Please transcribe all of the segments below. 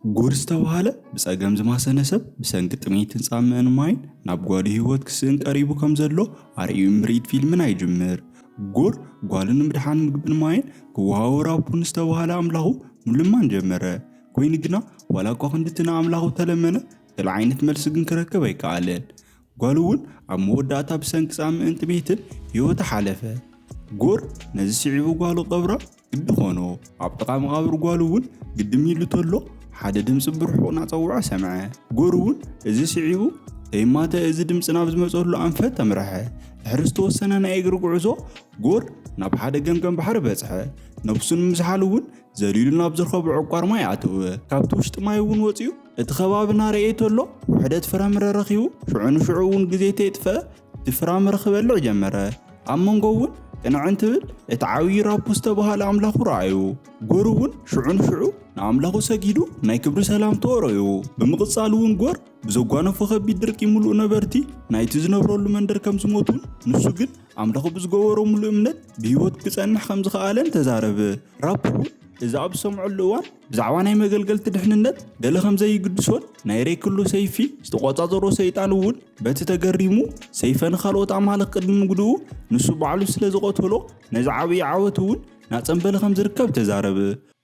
ጎር ዝተባህለ ብጸገም ዝማሰነ ሰብ ብሰንኪ ጥሜትን ጻምእን ማይን ናብ ጓዱ ህይወት ክስእን ቀሪቡ ከም ዘሎ ኣርእዩ ምርኢት ፊልምና ይጅምር። ጎር ጓሉ ንምድሓን ምግብን ማይን ክወሃቦ ራቡ ንዝተባህለ ኣምላኹ ምልማን ጀመረ። ኮይኑ ግና ዋላ እኳ ክንድቲ ንኣምላኹ ተለመነ፣ ገለ ዓይነት መልሲ ግን ክረክብ ኣይከኣለን። ጓሉ እውን ኣብ መወዳእታ ብሰንኪ ጻምእን ጥሜትን ህይወቱ ሓለፈ። ጎር ነዚ ስዒቡ ጓሉ ቀብራ ግዲ ኾኖ። ኣብ ጥቓ መቓብር ጓሉ እውን ግድም ኢሉ ተሎ ሓደ ድምፂ ብርሑቕ እናፀውዐ ሰምዐ። ጎር እውን እዚ ስዒቡ ዘይማተ እዚ ድምፂ ናብ ዝመፀሉ ኣንፈት ተምርሐ። ድሕሪ ዝተወሰነ ናይ እግሪ ጉዕዞ ጎር ናብ ሓደ ገምገም ባሕሪ በፅሐ። ነብሱ ንምዝሓል እውን ዘሊሉ ናብ ዝረኸቦ ዕቋር ማይ ኣተወ። ካብቲ ውሽጢ ማይ እውን ወፂኡ እቲ ከባቢ እናረእየ ተሎ ውሕደት ፍረምረ ረኺቡ ሽዑ ንሽዑ እውን ግዜ ተየጥፈ እቲ ፍራምረ ክበልዕ ጀመረ። ኣብ መንጎ እውን ቅንዕ እንትብል እቲ ዓብዪ ራቡ ዝተባህለ ኣምላኹ ረኣዩ። ጎር እውን ሽዑ ንሽዑ ንኣምላኹ ሰጊዱ ናይ ክብሪ ሰላምታ ወረዩ። ብምቕጻል እውን ጎር ብዘጓነፎ ከቢድ ድርቂ ምሉእ ነበርቲ ናይቲ ዝነብረሉ መንደር ከም ዝሞቱን ንሱ ግን ኣምላኹ ብዝገበሮ ምሉእ እምነት ብህይወት ክጸንሕ ከም ዝኸኣለን ተዛረበ። ራቡ እውን እዚ ኣብ ዝሰምዐሉ እዋን ብዛዕባ ናይ መገልገልቲ ድሕንነት ገለ ከም ዘይግድሶን ናይ ሬክሉ ሰይፊ ዝተቖጻጸሮ ሰይጣን እውን በቲ ተገሪሙ ሰይፈ ንኻልኦት ኣማልኽ ቅድሚ ምግድኡ ንሱ ባዕሉ ስለ ዝቐተሎ ነዚ ዓብዪ ዓወት እውን ናጸንበለ ከም ዝርከብ ተዛረበ።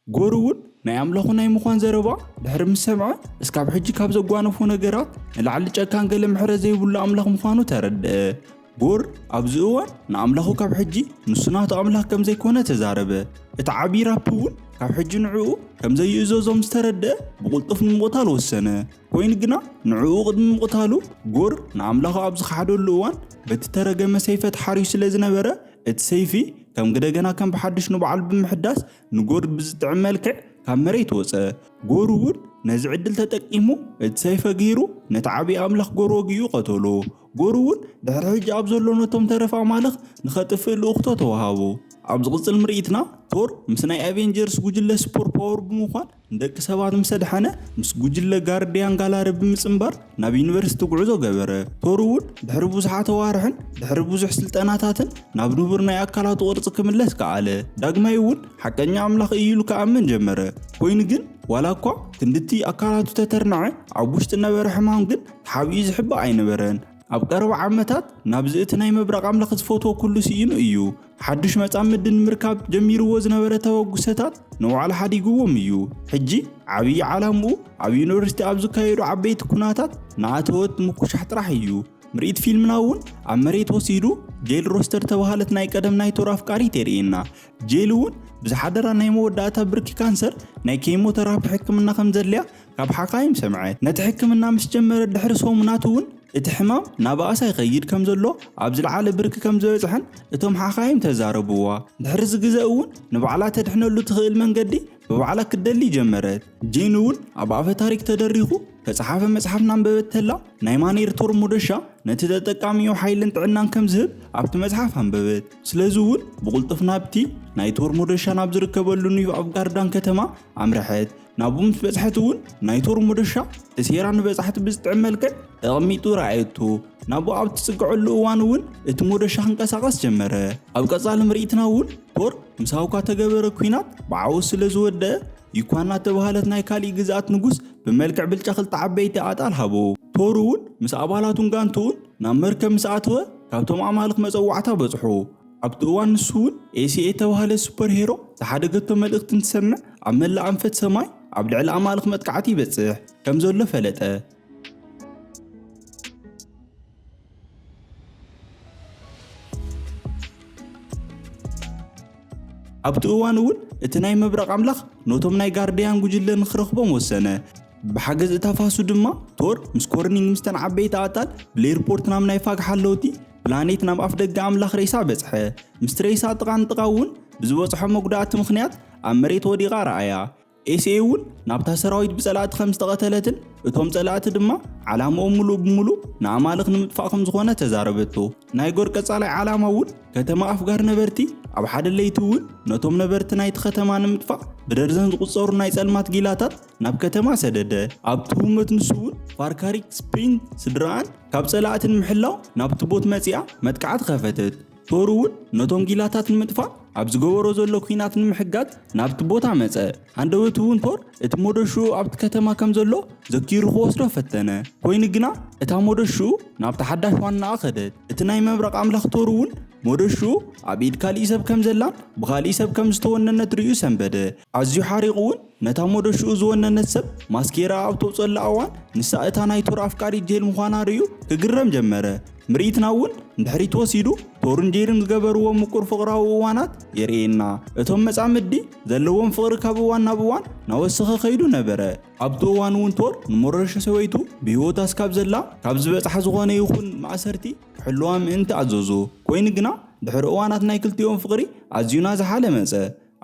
ጎር እውን ናይ ኣምላኹ ናይ ምዃን ዘረባ ድሕሪ ምስ ሰምዐ እስካብ ሕጂ ካብ ዘጓነፎ ነገራት ንላዕሊ ጨካን ገለ ምሕረት ዘይብሉ ኣምላኽ ምዃኑ ተረድአ። ጎር ኣብዚ እዋን ንኣምላኹ ካብ ሕጂ ንሱ ናቱ ኣምላኽ ከም ዘይኮነ ተዛረበ። እቲ ዓብዪ ራቡ እውን ካብ ሕጂ ንዕኡ ከም ዘይእዘዞ ምስ ተረድአ ብቕልጡፍ ንምቕታል ወሰነ። ኮይኑ ግና ንዕኡ ቅድሚ ምቕታሉ ጎር ንኣምላኹ ኣብ ዝኸሓደሉ እዋን በቲ ተረገመ ሰይፈ ተሓርዩ ስለ ዝነበረ እቲ ሰይፊ ከም ግደገና ከም ብሓድሽ ንባዕሉ ብምሕዳስ ንጎር ብዝጥዕም መልክዕ ካብ መሬት ወጸ። ጎር እውን ነዚ ዕድል ተጠቂሙ እቲ ሰይፈ ገይሩ ነቲ ዓብዪ ኣምላኽ ጎር ወጊኡ ቀተሎ። ጎር እውን ድሕሪ ሕጂ ኣብ ዘሎ ነቶም ተረፍ ኣማልኽ ንኸጥፍእ ልእኽቶ ተዋሃቦ። ኣብ ዝቕጽል ምርኢትና ቶር ምስ ናይ ኣቬንጀርስ ጉጅለ ሱፐር ፓወር ብምዃን ንደቂ ሰባት ምስ ኣድሓነ ምስ ጉጅለ ጋርድያን ጋላሪ ብምጽንባር ናብ ዩኒቨርሲቲ ጉዕዞ ገበረ። ቶር እውን ድሕሪ ብዙሓት ኣዋርሕን ድሕሪ ብዙሕ ስልጠናታትን ናብ ንቡር ናይ ኣካላቱ ቅርጺ ክምለስ ከኣለ። ዳግማይ እውን ሓቀኛ ኣምላኽ እዩ ኢሉ ክኣምን ጀመረ። ኮይኑ ግን ዋላ እኳ ክንድቲ ኣካላቱ ተተርነዐ ኣብ ውሽጢ ነበረ ሕማም ግን ተሓቢኡ ዝሕባእ ኣይነበረን። ኣብ ቀረባ ዓመታት ናብዚ እቲ ናይ ምብራቕ ኣምላኽ ዝፈትዎ ኩሉ ስኢኑ እዩ። ሓድሽ መጻምዲ ንምርካብ ጀሚርዎ ዝነበረ ተበግሶታት ንባዕሉ ሓዲግዎም እዩ። ሕጂ ዓብዪ ዓላምኡ ኣብ ዩኒቨርሲቲ ኣብ ዝካየዱ ዓበይቲ ኩናታት ንኣተወት ምኩሻሕ ጥራሕ እዩ። ምርኢት ፊልምና እውን ኣብ መሬት ወሲዱ ጄል ሮስተር ተባሃለት ናይ ቀደም ናይ ቶር ኣፍቃሪት የርእየና። ጄል እውን ብዝሓደራ ናይ መወዳእታ ብርኪ ካንሰር ናይ ኬሞተራፒ ሕክምና ከም ዘድልያ ካብ ሓኻይም ሰምዐት። ነቲ ሕክምና ምስ ጀመረት ድሕሪ ሰሙናት እውን እቲ ሕማም ናባኣሳ ይኸይድ ከም ዘሎ ኣብ ዝለዓለ ብርኪ ከም ዝበጽሐን እቶም ሓኻይም ተዛረብዋ። ድሕሪ እዚ ግዘ እውን ንባዕላ ተድሕነሉ ትኽእል መንገዲ ብባዕላ ክትደሊ ጀመረት። ጄን እውን ኣብ ኣፈ ታሪክ ተደሪኹ ተጻሓፈ መጽሓፍ ናንበበት ተላ ናይ ማኔር ቶር ሞደሻ ነቲ ተጠቃሚኡ ሓይልን ጥዕናን ከም ዝህብ ኣብቲ መጽሓፍ ኣንበበት። ስለዚ እውን ብቕልጡፍ ናብቲ ናይ ቶር ሞደሻ ናብ ዝርከበሉ ኒው ኣፍጋርዳን ከተማ ኣምርሐት። ናብኡ ምስ በጽሐት እውን ናይ ቶር ሞደሻ እቲ ሴራ ንበጻሕቲ ብዝጥዕም መልክዕ ተቐሚጡ ረኣየቶ። ናብኡ ኣብ ትጽግዐሉ እዋን እውን እቲ ሞደሻ ክንቀሳቐስ ጀመረ። ኣብ ቀጻሊ ምርኢትና እውን ቶር ምስ ሃውካ ተገበረ ኲናት ብዓወት ስለ ዝወደአ ዩኳና እተባህለት ናይ ካሊእ ግዝኣት ንጉስ ብመልክዕ ብልጫ ክልተ ዓበይቲ ኣጣል ሃቦ። ቶር እውን ምስ ኣባላቱን ጋንትኡን ናብ መርከብ ምስ ኣተወ ካብቶም ኣማልኽ መጸዋዕታ በጽሑ። ኣብቲ እዋን ንሱ እውን ኤሲኤ እተባህለ ሱፐር ሄሮ ዝሓደገቶ መልእኽቲ እንትሰምዕ ኣብ መላእ ኣንፈት ሰማይ ኣብ ልዕሊ ኣማልኽ መጥቃዕቲ ይበጽሕ ከም ዘሎ ፈለጠ። ኣብቲ እዋን እውን እቲ ናይ ምብራቕ ኣምላኽ ነቶም ናይ ጋርድያን ጉጅለ ንኽረኽቦም ወሰነ። ብሓገዝ እታ ፋሱ ድማ ቶር ምስ ኮርኒንግ ምስተን ዓበይቲ ኣጣል ብሌርፖርት ናብ ናይ ፋግ ሓለውቲ ፕላኔት ናብ ኣፍ ደገ ኣምላኽ ሬሳ በጽሐ። ምስቲ ሬሳ ጥቓ ንጥቓ እውን ብዝበጽሖ መጉዳእቲ ምኽንያት ኣብ መሬት ወዲቓ ረኣያ። ኤስኤ እውን ናብታ ሰራዊት ብጸላእቲ ከም ዝተቐተለትን እቶም ጸላእቲ ድማ ዓላምኦም ምሉእ ብምሉእ ንኣማልኽ ንምጥፋእ ከም ዝኾነ ተዛረበቶ። ናይ ጎር ቀጻላይ ዓላማ እውን ከተማ ኣፍጋር ነበርቲ ኣብ ሓደ ለይቲ እውን ነቶም ነበርቲ ናይቲ ከተማ ንምጥፋእ ብደርዘን ዝቑጸሩ ናይ ጸልማት ጊላታት ናብ ከተማ ሰደደ። ኣብቲ ህውመት ንሱ እውን ፋርካሪክ ስፕሪንግ ስድራኣን ካብ ጸላእቲ ንምሕላው ናብቲ ቦት መጺኣ መጥቃዕቲ ከፈተት። ቶር እውን ነቶም ጊላታት ንምጥፋእ ኣብ ዝገበሮ ዘሎ ኲናት ንምሕጋዝ ናብቲ ቦታ መጸ። ሃንደበቱ እውን ቶር እቲ ሞደሽኡ ኣብቲ ከተማ ከም ዘሎ ዘኪሩ ክወስዶ ፈተነ። ኮይኑ ግና እታ ሞደሽኡ ናብቲ ሓዳሽ ዋናኣ ከደት። እቲ ናይ መብረቕ ኣምላኽ ቶር እውን ሞደሽኡ ኣብ ኢድ ካሊእ ሰብ ከም ዘላን ብኻሊእ ሰብ ከም ዝተወነነት ርእዩ ሰንበደ። ኣዝዩ ሓሪቑ እውን ነታ ሞደሽኡ ዝወነነት ሰብ ማስኬራ ኣብ ተውፀላ እዋን ንሳ እታ ናይ ቶር ኣፍቃሪት ጄል ምዃና ርእዩ ክግረም ጀመረ። ምርኢትና እውን ንድሕሪት ወሲዱ ቶርን ጄልን ዝገበርዎ ምቁር ፍቕራዊ እዋናት የርእየና። እቶም መጻምዲ ዘለዎም ፍቕሪ ካብ እዋን ናብ እዋን ናወሰኸ ከይዱ ነበረ። ኣብቲ እዋን እውን ቶር ንሞረሸ ሰበይቱ ብህይወት ኣስካብ ዘላ ካብ ዝበጽሓ ዝኾነ ይኹን ማእሰርቲ ክሕልዋ ምእንቲ ኣዘዞ። ኮይኑ ግና ድሕሪ እዋናት ናይ ክልቲኦም ፍቕሪ ኣዝዩና ዝሓለ መጸ።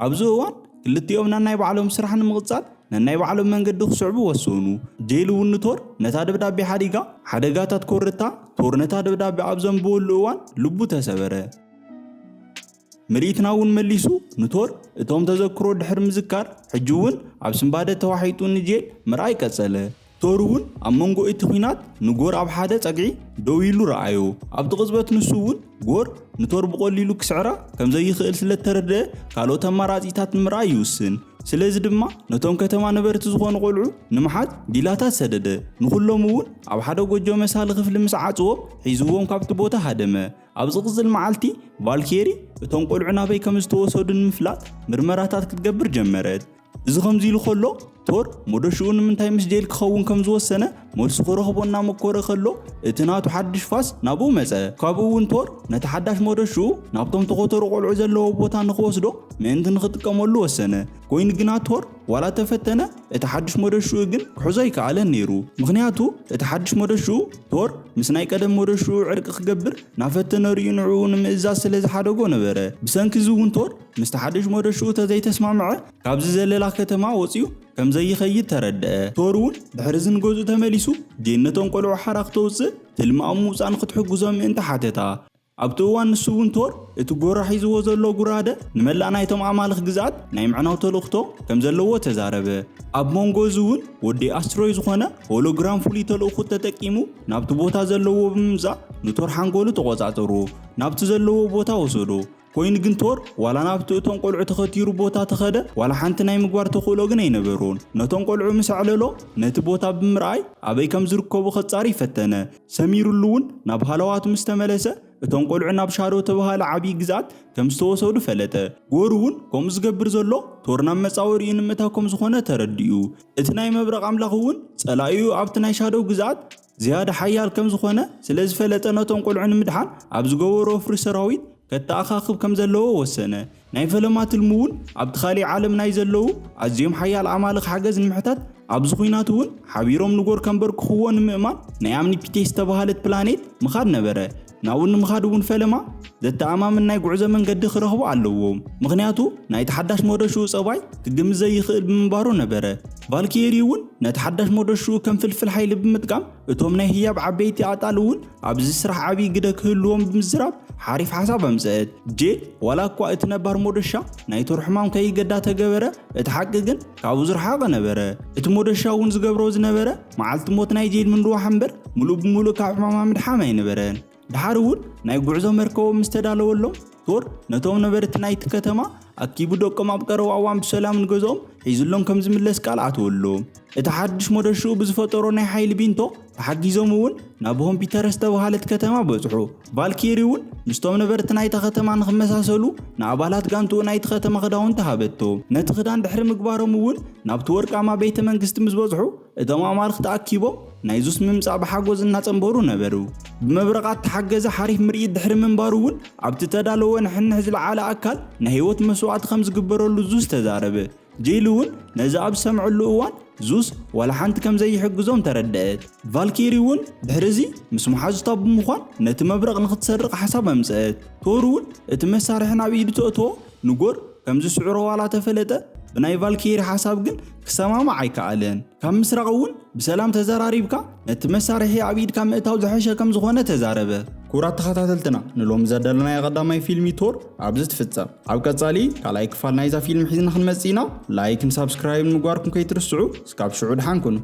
ኣብዚ እዋን ክልቲኦም ነናይ ባዕሎም ስራሕ ንምቕጻል ነናይ ባዕሎም መንገዲ ክስዕቡ ወሰኑ። ጄል እውን ንቶር ነታ ደብዳቤ ሓዲጋ ሓደጋታት ኮርታ ቶር ነታ ደብዳቤ ኣብ ዘንብበሉ እዋን ልቡ ተሰበረ። ምርኢትና እውን መሊሱ ንቶር እቶም ተዘክሮ ድሕሪ ምዝካር ሕጂ እውን ኣብ ስንባደ ተዋሒጡ ንጄል ምርኣይ ቀጸለ። ቶር እውን ኣብ መንጎ እቲ ኲናት ንጎር ኣብ ሓደ ጸግዒ ደው ኢሉ ረኣዮ። ኣብቲ ቅጽበት ንሱ እውን ጎር ንቶር ብቐሊሉ ክስዕራ ከም ዘይኽእል ስለ እተረድአ ካልኦት ኣማራጺታት ንምርኣይ ይውስን። ስለዚ ድማ ነቶም ከተማ ነበርቲ ዝኾኑ ቆልዑ ንምሓዝ ዲላታት ሰደደ። ንኹሎም እውን ኣብ ሓደ ጎጆ መሳሊ ክፍሊ ምስ ዓጽዎም ሒዝዎም ካብቲ ቦታ ሃደመ። ኣብ ዝቕጽል መዓልቲ ቫልኬሪ እቶም ቆልዑ ናበይ ከም ዝተወሰዱ ንምፍላጥ ምርመራታት ክትገብር ጀመረት። እዚ ከምዚ ኢሉ ከሎ ቶር ሞደሽኡ ንምንታይ ምስ ጄል ክኸውን ከም ዝወሰነ መልሱ ክረኽቦ እናመኮረ ከሎ እቲ ናቱ ሓድሽ ፋስ ናብኡ መጸ። ካብኡ እውን ቶር ነቲ ሓዳሽ ሞደሽኡ ናብቶም ተኾተሩ ቆልዑ ዘለዎ ቦታ ንኽወስዶ ምእንቲ ንኽጥቀመሉ ወሰነ። ኮይኑ ግና ቶር ዋላ ተፈተነ እቲ ሓድሽ ሞደሽኡ ግን ክሕዞ ኣይከኣለን ነይሩ። ምኽንያቱ እቲ ሓድሽ ሞደሽኡ ቶር ምስ ናይ ቀደም ሞደሽኡ ዕርቂ ክገብር ናፈተነ ርእዩ ንዕኡ ንምእዛዝ ስለ ዝሓደጎ ነበረ። ብሰንኪ እዚ እውን ቶር ምስቲ ሓድሽ ሞደሽኡ ተዘይተስማምዐ ካብዚ ዘለላ ከተማ ወፂኡ ከም ዘይኸይድ ተረድአ። ቶር እውን ድሕሪ እዚ ንገዝኡ ተመሊሱ ጄል ነቶም ቆልዑ ሓራ ክተውፅእ ትልሚ ኣብ ምውፃእ ንክትሕግዞ ምእንቲ ሓተታ። ኣብቲ እዋን ንሱ እውን ቶር እቲ ጎራ ሒዝዎ ዘሎ ጉራደ ንመላእ ናይቶም ኣማልኽ ግዝኣት ናይ ምዕናው ተልእኽቶ ከም ዘለዎ ተዛረበ። ኣብ መንጎ እዚ እውን ወዲ ኣስትሮይ ዝኾነ ሆሎግራም ፍሉይ ተልእኹ ተጠቂሙ ናብቲ ቦታ ዘለዎ ብምምጻእ ንቶር ሓንጎሉ ተቖጻጸሩ ናብቲ ዘለዎ ቦታ ወሰዶ። ኮይኑ ግን ቶር ዋላ ናብቲ እቶም ቆልዑ ተኸቲሩ ቦታ ተኸደ ዋላ ሓንቲ ናይ ምግባር ተኽእሎ ግን ኣይነበሮን። ነቶም ቆልዑ ምስ ኣዕለሎ ነቲ ቦታ ብምርኣይ ኣበይ ከም ዝርከቡ ከጻሪ ፈተነ። ሰሚሩሉ እውን ናብ ሃለዋቱ ምስ ተመለሰ እቶም ቆልዑ ናብ ሻዶ ተባሃለ ዓብዪ ግዝኣት ከም ዝተወሰዱ ፈለጠ። ጎር እውን ከምኡ ዝገብር ዘሎ ቶር ናብ መጻወሪኡ ንምእታው ከም ዝኾነ ተረዲኡ። እቲ ናይ መብረቕ ኣምላኽ እውን ጸላኢኡ ኣብቲ ናይ ሻዶ ግዝኣት ዝያዳ ሓያል ከም ዝኾነ ስለ ዝፈለጠ ነቶም ቆልዑ ንምድሓን ኣብ ዝገበሮ ወፍሪ ሰራዊት ከተኣኻኽብ ከም ዘለዎ ወሰነ። ናይ ፈለማ ትልሙ እውን ኣብቲ ካሊእ ዓለም ናይ ዘለዉ ኣዝዮም ሓያል ኣማልኽ ሓገዝ ንምሕታት ኣብዚ ኹናት እውን ሓቢሮም ንጎር ከምበርክኽዎ ንምእማን ናይ ኣምኒፒቴ ዝተባሃለት ፕላኔት ምኻድ ነበረ። ናብኡ ንምኻድ እውን ፈለማ ዘተኣማምን ናይ ጉዕዞ መንገዲ ክረኽቡ ኣለዎም። ምኽንያቱ ናይቲ ሓዳሽ ሞደሽኡ ጸባይ ክግምት ዘይኽእል ብምንባሩ ነበረ። ቫልኬሪ እውን ነቲ ሓዳሽ ሞደሽኡ ከም ፍልፍል ሓይሊ ብምጥቃም እቶም ናይ ህያብ ዓበይቲ ኣጣል እውን ኣብዚ ስራሕ ዓብዪ ግደ ክህልዎም ብምዝራብ ሓሪፍ ሓሳብ ኣምጸአት። ጄል ዋላ እኳ እቲ ነባር ሞደሻ ናይ ቶር ሕማም ከይገዳ ተገበረ፣ እቲ ሓቂ ግን ካብኡ ዝረሓቐ ነበረ። እቲ ሞደሻ እውን ዝገብሮ ዝነበረ መዓልቲ ሞት ናይ ጄል ምንድዋሕ እምበር ምሉእ ብምሉእ ካብ ሕማማ ምድሓን ኣይነበረን። ድሓር እውን ናይ ጉዕዞ መርከቦም ምስ ተዳለወሎም ቶር ነቶም ነበርቲ ናይቲ ከተማ ኣኪቡ ደቆም ኣብ ቀረባ እዋን ብሰላም ንገዝኦም ሒዝሎም ከም ዝምለስ ቃል ኣተወሎም። እቲ ሓድሽ ሞደሽኡ ብዝፈጠሮ ናይ ሓይሊ ቢንቶ ተሓጊዞም እውን ናብ ሆምፒተር ዝተባሃለት ከተማ በጽሑ። ቫልኪሪ እውን ምስቶም ነበርቲ ናይታ ከተማ ንኽመሳሰሉ ንኣባላት ጋንትኡ ናይቲ ከተማ ክዳውንቲ ሃበቶ። ነቲ ክዳን ድሕሪ ምግባሮም እውን ናብቲ ወርቃማ ቤተ መንግስቲ ምስ በጽሑ እቶም ኣማልኽቲ ኣኪቦም ናይ ዙስ ምምጻእ ብሓጎስ እናጸንበሩ ነበሩ። ብመብረቓት ተሓገዘ ሓሪፍ ምርኢት ድሕሪ ምንባሩ እውን ኣብቲ ተዳለወ ንሕንሕ ዝለዓለ ኣካል ናይ ህይወት መስዋዕቲ ከም ዝግበረሉ ዙስ ተዛረበ። ጄል እውን ነዚ ኣብ ዝሰምዐሉ እዋን ዙስ ዋላ ሓንቲ ከም ዘይሕግዞም ተረድአት። ቫልኪሪ እውን ድሕሪ እዚ ምስ መሓዙታ ብምዃን ነቲ መብረቕ ንኽትሰርቕ ሓሳብ ኣምጽአት። ቶር እውን እቲ መሳርሒ ናብ ኢዱ ተእትዎ ንጎር ከም ዝስዕሮ ዋላ ተፈለጠ፣ ብናይ ቫልኪሪ ሓሳብ ግን ክሰማማዕ ኣይከኣለን። ካብ ምስራቕ እውን ብሰላም ተዘራሪብካ ነቲ መሳርሒ ኣብ ኢድካ ምእታው ዝሐሸ ከም ዝኾነ ተዛረበ። ክቡራት ተኸታተልትና ንሎሚ ዘዳለናዮ ቀዳማይ ፊልሚ ቶር ኣብዚ ትፍጸም። ኣብ ቀጻሊ ካልኣይ ክፋል ናይዛ ፊልም ሒዝና ክንመጽእ ኢና። ላይክን ሳብስክራይብን ምግባርኩም ከይትርስዑ። እስካብ ሽዑ ድሓን ኩኑ።